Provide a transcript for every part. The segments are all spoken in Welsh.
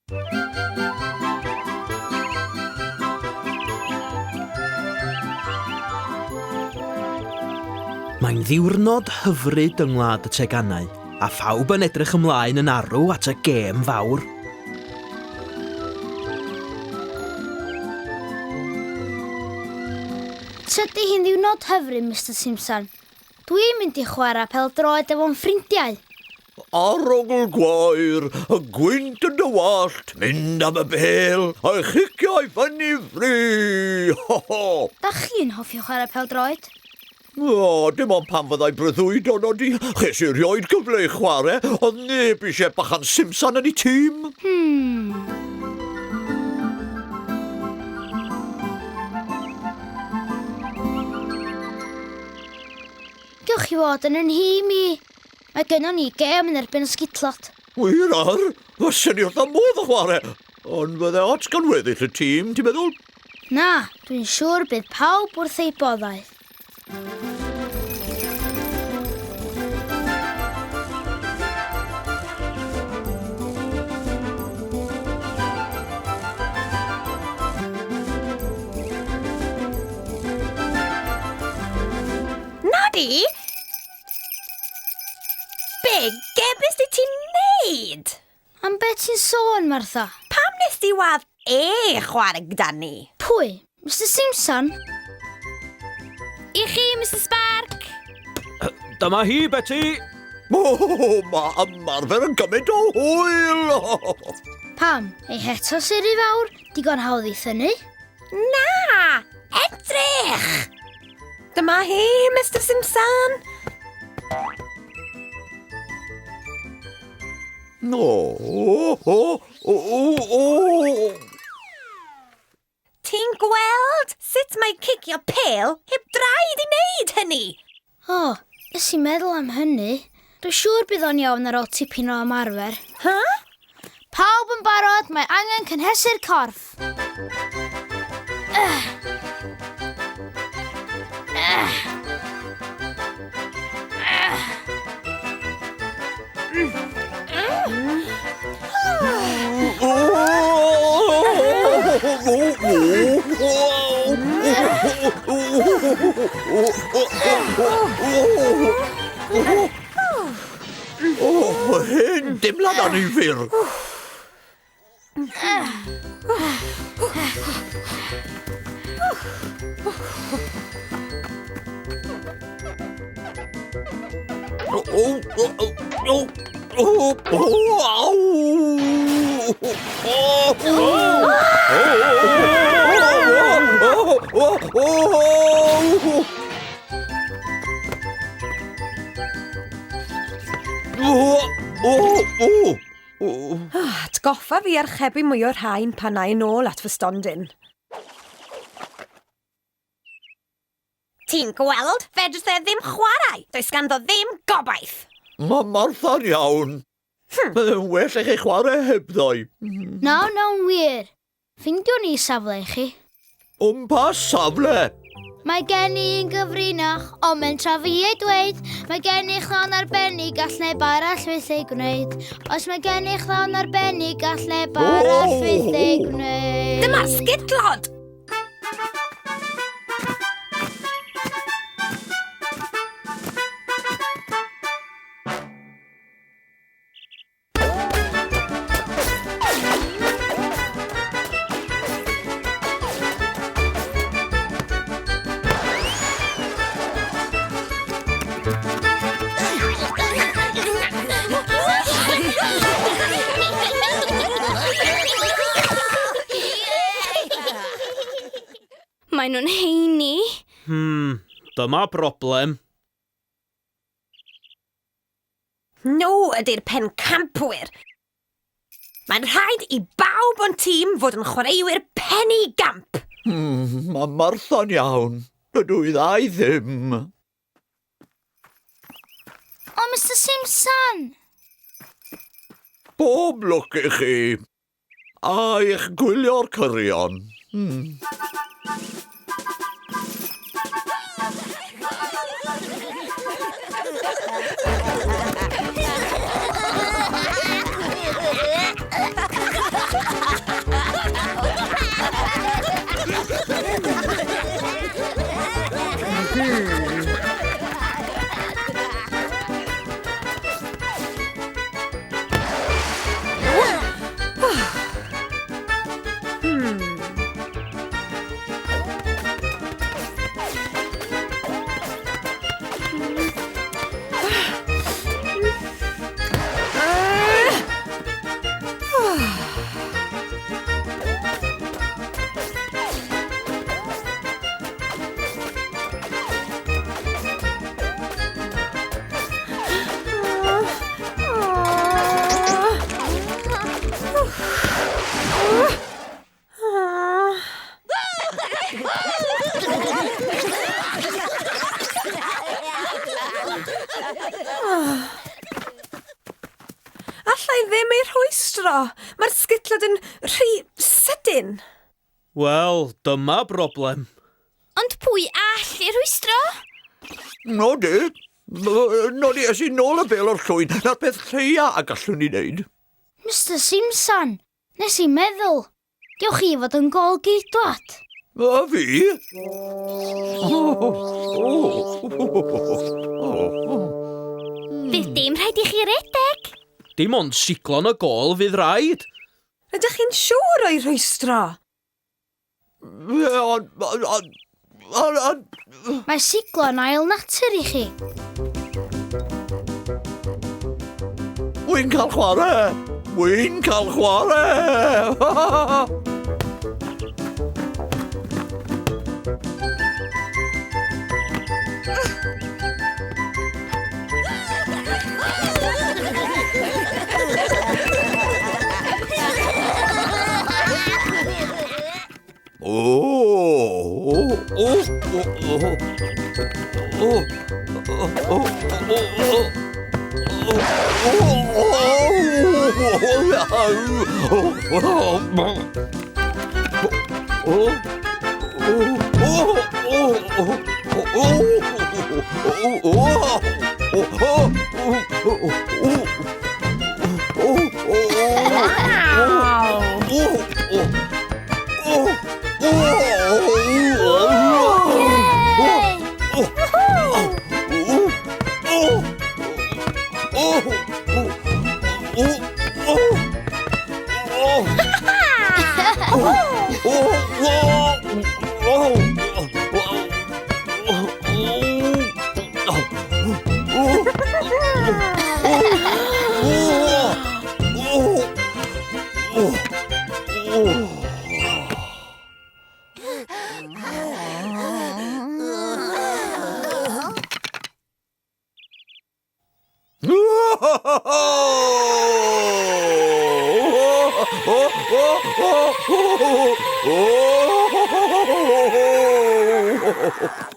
Mae'n ddiwrnod hyfryd yng Ngwlad y Teganau, a phawb yn edrych ymlaen yn arw at y gêm fawr. Tydi hi'n ddiwrnod hyfryd, Mister Simpson. Dwi'n mynd i chwarae pêl-droed efo'n ffrindiau. Arogl gwair, y gwynt yn dy wallt, mynd am y bêl, a'i chicio i fyny fri! Ho ho! Da chi'n hoffi chwarae pêl-droed? O, dim ond pan fyddai breuddwydo nodi. Ches i rioed gyfle i chwarae, oedd neb eisiau bachan Simsan yn ei tîm. Hmm. Gewch chi fod yn 'y nhîm i. Mae gennon ni gêm yn erbyn y sgitlod. Wir ar? Fyswn i wrth fy modd o chwarae. Ond fydde ots gan weddill y tîm, ti'n meddwl? Na, dwi'n siŵr bydd pawb wrth eu boddau. Nodi! Be gebys di ti'n neud? Am be ti'n sôn, Martha? Pam nes di wadd e chwarae gyda ni? Pwy? Mr Simpson? I chi, Mr Spark! Dyma hi, Betty! O, mae ymarfer yn gymaint o hwyl! Pam? Ei heto siri fawr, digon hawdd i thynnu? Na! Edrych! Dyma hi, Mr Simpson! No, o, o, o, o. Ti'n gweld sut mae cicio pêl heb draed i wneud hynny? O, nes i meddwl am hynny. Dwi'n siŵr bydd o'n iawn ar ôl tipyn o ymarfer. Huh? Pawb yn barod, mae angen cynhesu'r corff. O, hen dimlad anifyr. O, o, o, o, o, o, aw! O, o, o, o, o, O, o, o, o. Atgoffa fi archebu mwy o'r rhain pan na i nôl at fy stondin. Ti'n gweld? Fedrith e ddim chwarae. Does ganddo ddim gobaith. Mae Martha'n iawn. Byddai'n well i chi chwarae hebddoi. Na, na'n wir. Ffeindiwn ni safle i chi. Um pa safle? Mae gen i un gyfrinach, ond mae'n tra fi ei dweud. Mae gen i chlawn arbennig, gall neb arall fyth ei gwneud. Os mae gen i chlawn arbennig, gall neb arall fyth ei gwneud. Dyma'r sgidlod! Maen nhw'n heini. Hmm, dyma broblem. Nhw ydy'r pencampwyr. Mae'n rhaid i bawb o'n tîm fod yn chwaraewyr penigamp. Hmm, mae Martha'n iawn. Dydw i ddau ddim. O, Mr Simpson! Bob lwc i chi. A i'ch gwylio'r cyrion. Hmm. Alla i ddim ei rhwystro. Mae'r sgitlod yn rhy sydyn. Wel, dyma broblem. Ond pwy all ei rhwystro? Nodi. Nodi, es i nôl y bêl o'r llwyn. Na'r peth lleia a gallwn ni wneud. Mr Simpson, nes i meddwl. Gewch chi fod yn gôl geidwad. A fi? Fydd dim rhaid i chi redeg. Dim ond siglo'n y gôl fydd rhaid. Ydych chi'n siŵr o'i rhwystro? Ie, ond... Ond... Ond... Ond... Mae siglo'n ail natur i chi. Wy'n cael chwarae! Wy'n cael chwarae! O! O! O! O! O! O! O! O!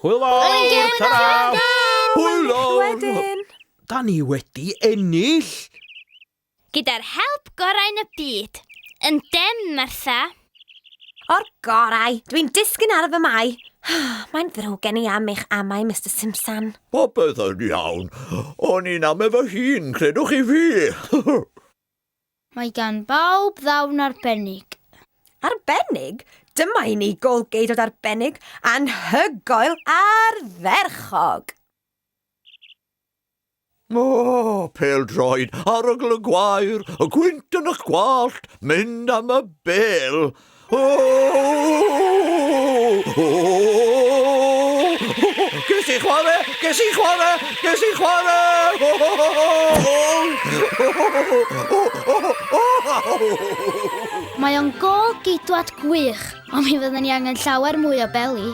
Hwyl fawr! Ta-ra! Hwyl fawr! Wedyn. Da ni wedi ennill! Gyda'r help gorau yn y byd. Yn dem, Martha. O'r gorau, dwi'n disgyn ar fy mai. Mae'n ddrwg gen i am eich amau, Mr Simpson. Popeth yn iawn. O'n i'n am efo hun, credwch chi fi. Mae gan bawb ddawn arbennig. Arbennig? Dyma i ni golgeidod arbennig anhygoel ardderchog. O, pêl-droed, arogl y gwair, y gwynt yn eich gwallt, mynd am y bêl. O! O! Ges i chwarae! Ges i chwarae! Ges i chwarae! Mae o'n gôl geidwad gwych, ond mi fyddwn ni angen llawer mwy o beli.